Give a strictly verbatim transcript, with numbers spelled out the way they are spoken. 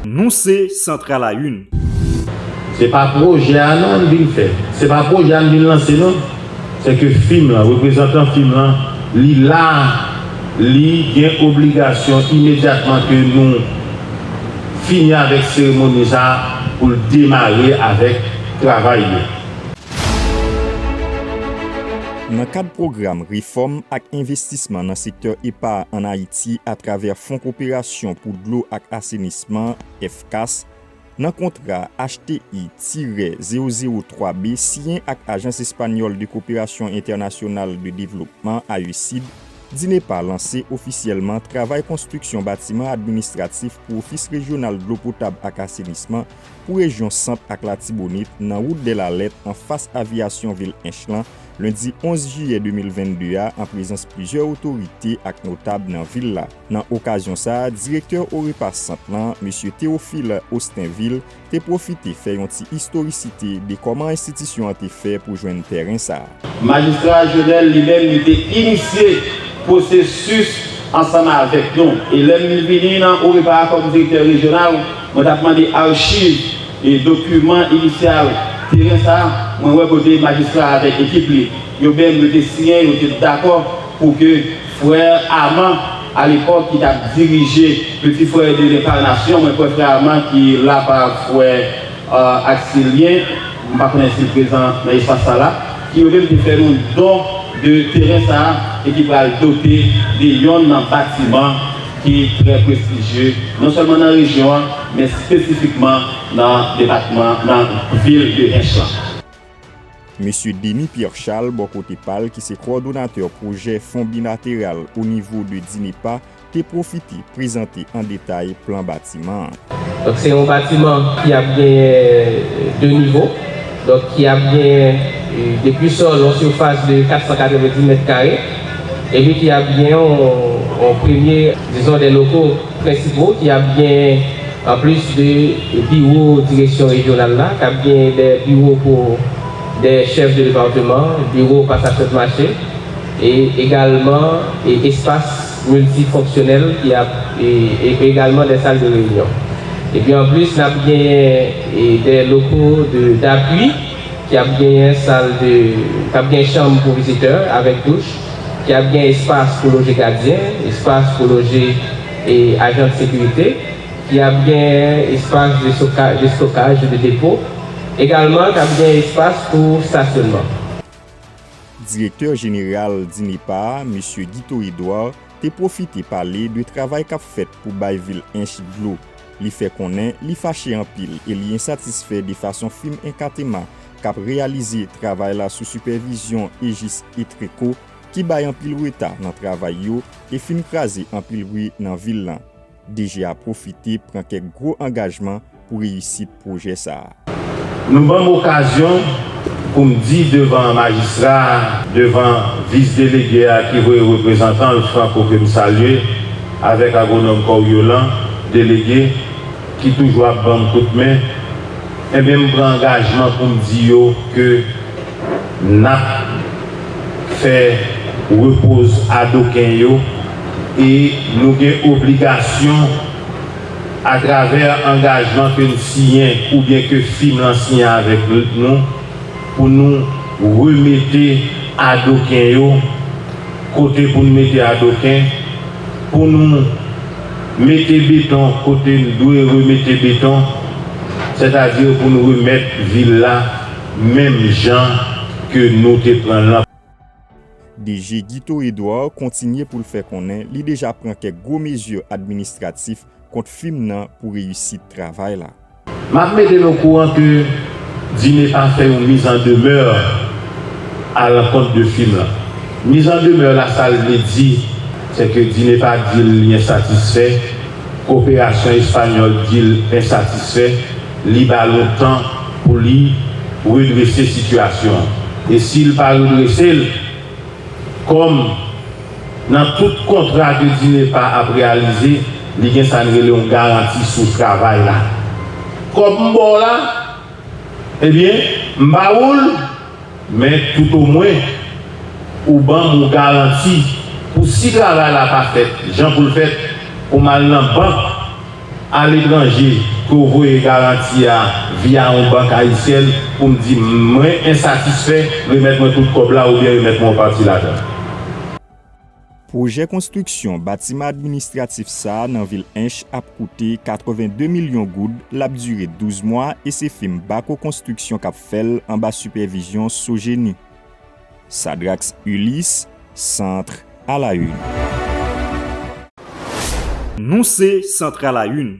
Nou se Santral a Youn. Se pa pwojè a non n vin fè. Se pa pwojè a n vin lanse non. Se ke fim lan, reprezantan fim lan, li la, li gen obligasyon imedyatman ke nou fini avèk seremoni sa a pou l demare avèk travay yo. Nan kad pwogram refòm ak envestisman nan sektè epa ann Ayiti atravè Fon Koperasyon pou Dlo ak Asenisman, FCAS, nan kontra H T I tirè zewo zewo twa B siyen ak Ajans Espanyòl de Koperasyon Entènasyonal de Devlopman, AECID, DINEPA lanse ofisyèlman travay konstriksyon batiman administratif pou Ofis Rejyonal Dlo Potab ak Asenisman pou rejyon Sant ak Latibonit nan wout Dèlalèt anfas aviyasyon vil Ench lan, lendi onz jiyè de mil vennde a, an prezans plizyè otorite ak notab nan vil la. Nan okazyon sa a, direktè OREPA Sant lan, mesye Théophile Austinville, te pwofite fè yon ti istorisite de kòman enstitisyon an te fè pou jwenn tèren sa a. Majistra Jonel li menm li te inisye pwosesis ansanm avèk nou. E lè m vini nan OREPA a kòm direktè rejyonal, mwen t ap mande achiv e dokiman inisyal teren sa a, mwen wè kote majistra avèk ekip li, yo menm yo te siyen, yo te dakò pou ke frè Armand, alepòk, ki t ap dirije Peti Frè de Lenkarnasyon, mwen kwè frè Armand ki la pa frè Aksilyen, m pa konnen si l prezan nan espas sa la, ki yo menm te fè nou don de teren sa a e ki pral dote de yonn nan batiman ki trè prestijye, non sèlman nan rejyon an, men espesifikman nan depatman, nan vil de Ench lan. Mesye Denis Pierre Charles, bò kote pa l, ki se kowòdonatè pwojè fon bilateral o nivo de DINEPA, te pwofite prezante an detay plan batiman an. Donk, se yon batiman ki ap genyen de nivo, donk, ki ap genyen, e, depi sòl, yon sifas de kat san katrevenndis mèt kare, epi ki ap genyen yon, yon premye, dizon, de loko prensipo ki ap genyen, anplis de biwo direksyon rejyonal la, k ap genyen de biwo pou de chèf de depatman, biwo pasaj tèt mache, e egalman e espas miltifonksyonèl ki ap e, e egalman de sal de reyinyon. Epi anplis, n ap genyen e de loko de dapui ki ap genyen sal de k ap gen chanm pou vizitè avèk douch, ki ap gen espas pou loje gadyen, espas pou loje e ajan de sekirite, ki ap gen espas de stoka- de stokaj e de depo, egalman k ap gen espas pou stasyonman. Direktè jeneral DINEPA a, mesye Guito Edouard, te pwofite pale de travay k ap fèt pou bay vil Ench dlo. Li fè konnen li fache anpil e li ensatisfè de fason fim Encatema k ap reyalize travay la sou sipèvizyon Egis Etreco ki bay anpil reta nan travay yo e fin kraze anpil ri nan vil lan. DG a pwofite pran kèk gwo angajman pou reyisit pwojè sa a. Nou ban m okazyon pou m di devan majistra a, devan vis delege a ki voye reprezantan l, Franco, ke m salye, avèk agwonòm Coriolan, delege, ki toujou ap ban m kout men, enben, m pran angajman pou m di yo ke n ap fè repoz adoken yo e nou gen obligasyon, atravè angajman ke n siyen oubyen ke fim lan siyen avèk nou, pou nou remete adoken yo kote pou n mete adoken, pou nou mete beton kote n dwe remete beton, sètadi pou n remèt vil la menm jan ke nou te pran l lan. DG Guito Edouard kontinye pou l fè konnen li deja pran kèk gwo mezi administratif kont fim nan pou reyisit travay la. M ap mete n okouran ke DINEPA fè yon miz an demè alankont de fim lan. Miz an demè la, sa l vle di, se ke DINEPA di l li ensatisfè, koperasyon espanyòl di l ensatisfè, li ba l yon tan pou li redrese sitiyasyon an. E si l pa redrese l, kòm nan tout kontra ke DINEPA ap reyalize, li gen sa n rele yon garanti sou travay la. Kòb m ba w la, ebyen, m ba ou l, men toutomwen, ou ban m yon garanti pou si travay la pa fèt jan pou l fèt, pou m al nan bank, Aletranje ke w voye garanti a via yon bank ayisyèn pou m di mwen ensatisfè, remèt mwen tout kòb la oubyen remèt mwen yon pati ladan l. Pwojè konstriksyon batiman administratif sa a nan vil Ench ap koute katreven de milyon goud, l ap dire douz mwa e se fim Bako Konstriksyon k ap fè l anba sipèvizyon Sogeni. Sadrax Ulysse, Centre à la Une. Nou se Centre à la Une.